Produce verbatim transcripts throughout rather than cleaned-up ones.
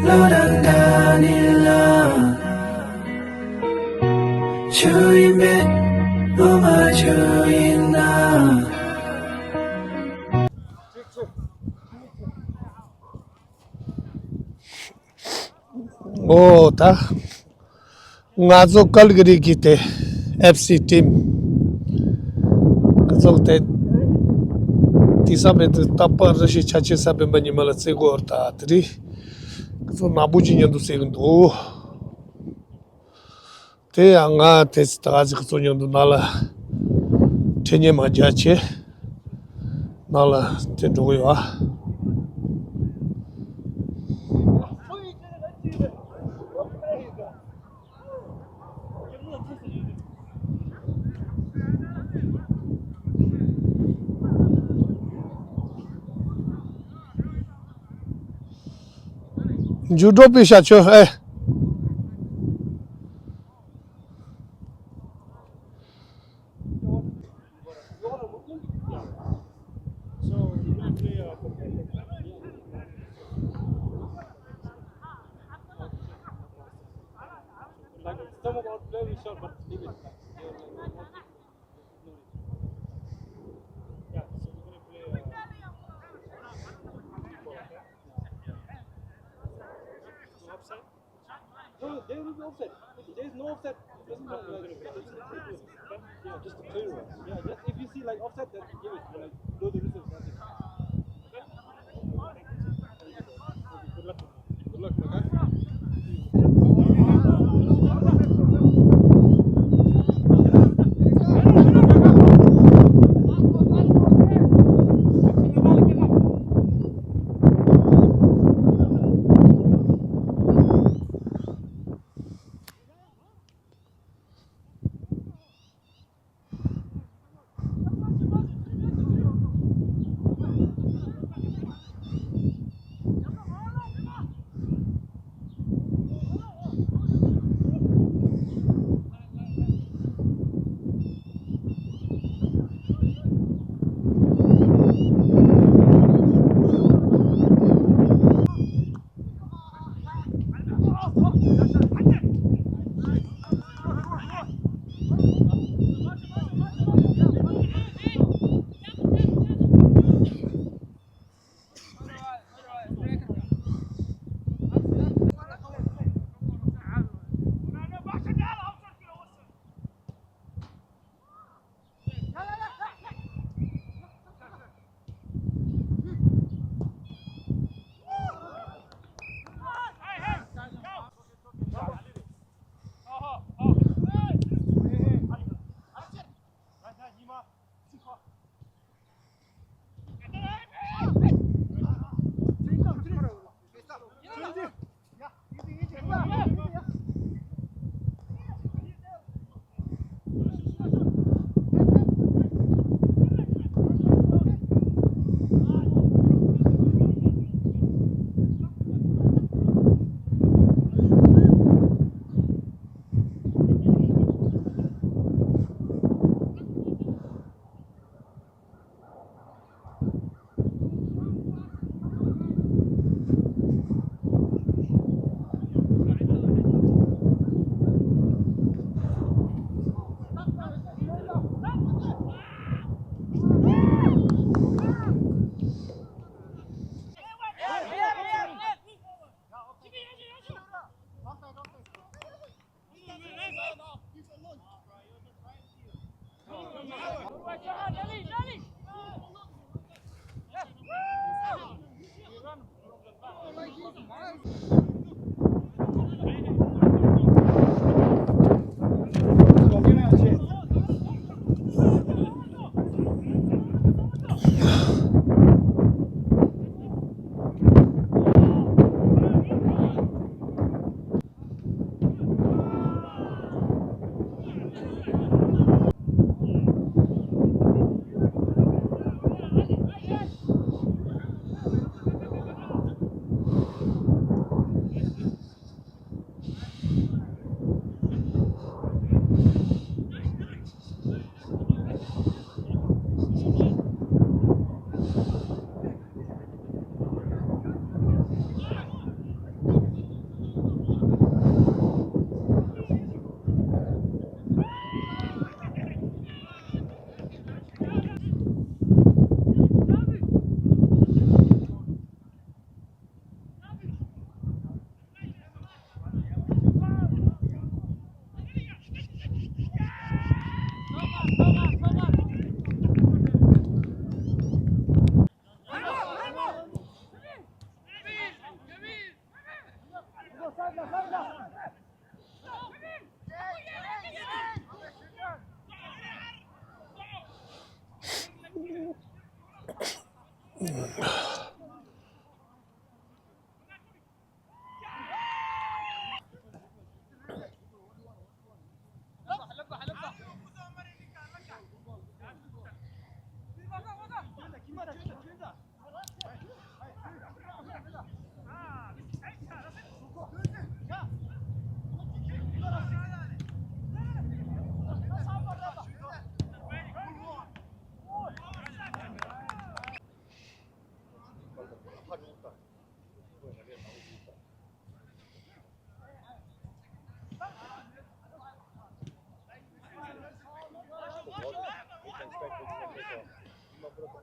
བློ་རང་འདྲ་ནི་ལ། ཆུ་ཡིན་མེད་བློ་མ་ཆུ་ཡིན་ན། ཨོ་ད། ང་ཚོ་ཀལ་གི་རི་གི་དེ་ཨེཕ་སི་ཊིམ་ཁ་ཚོགས་དེ་དེ་ས་མེད་དུ་རྟག་པར་རི་ཤི་ཆ་ཆེ་ས་བོན་པ་ཉི་མ་ལ་བརྩི་དགོས་ད་དེ་རི་ཁ་ཚོགས་ནག་པོ་ཅི་ཉན་དུ་བརྩི་གི་འདུག་དེ་ཡང་ང་དེ་ད་ག་ཚི་ཁ་ཚོགས་ཉན་དུ་ན་ལ་ཁྲེ་ཉེ་མ་རྒྱ་ཆེ་ན་ལ་དེ་འགྲོ་གི་ཡོད་ཨ། འཇུ་འགྲོ་པའི་ཤ་ཆོས་ཨེ། Like some of our play we shot, but leave it. Like, they were like, yeah, so we're gonna play. Uh, no upside. No, no, there will be offside. If there is no offside, it doesn't matter. Like, yeah, just a clear one. Yeah, just if you see like offside, then give it. Like, blow the whistle. That's it. Okay? Good luck. Good luck, my guy.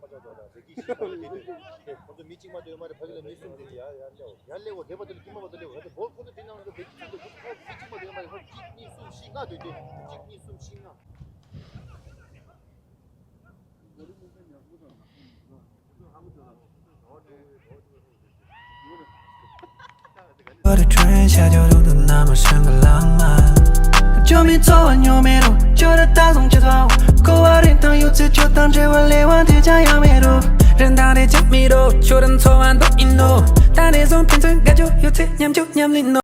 ཁོང་ཚོ་མི་གཅིག་མ་གཏོགས་ཡོད་མ་རེད། ཕ་གི་ལ་མི་གསུམ་དེ་ཡར་ཡར་སླེབས། ཡར་སླེབས་འོ་དེ་བར་དུ་ལ་དཀྱིལ་མ་བར་དུ་སླེབས། ད་ལྟ་བོལ་ཁོ་ཚོ་དེ་ནང་ལ་བེད་ཀྱི་ཚུལ་དུ་ཁོ་ཚོ་མི་གཅིག་མ་གཏོགས་ཡོད་མ་རེད། ཁོ་གཅིག་གཉིས་གསུམ་བཞི་ལྔ་སྡོད་དེ། གཅིག་གཉིས་གསུམ་བཞི་ལྔ། བར་ཁྲོན་ཤ་ཇོ་རུ་དུ་ན་མ་ཤང་ག་ལང་མ། ཇོ་མི་ཚོ་བ་ཉོ་མེ་རོ་ཇོ་ར་ད་སོང་ཅི་ཐོ། ཀོ་བ་རིན་ཐང་ཡོད་ཚེ་ཇོ་དང་འབྲེལ་བ་ལས་དབང་དེ་ཅང་ཡང་མེ་རོ། རིན་ཐང་རེ་ཅང་མེ་རོ་ཇོ་ར་ཚོ་བ་འདོ་ཨིན་ནོ། ད་རེ་ཟོང་ཕན་ཚུན་དགའ་ཇོ་ཡོད་ཚེ་ཉམ་ཇོ་ཉམ་ལིན་ནོ།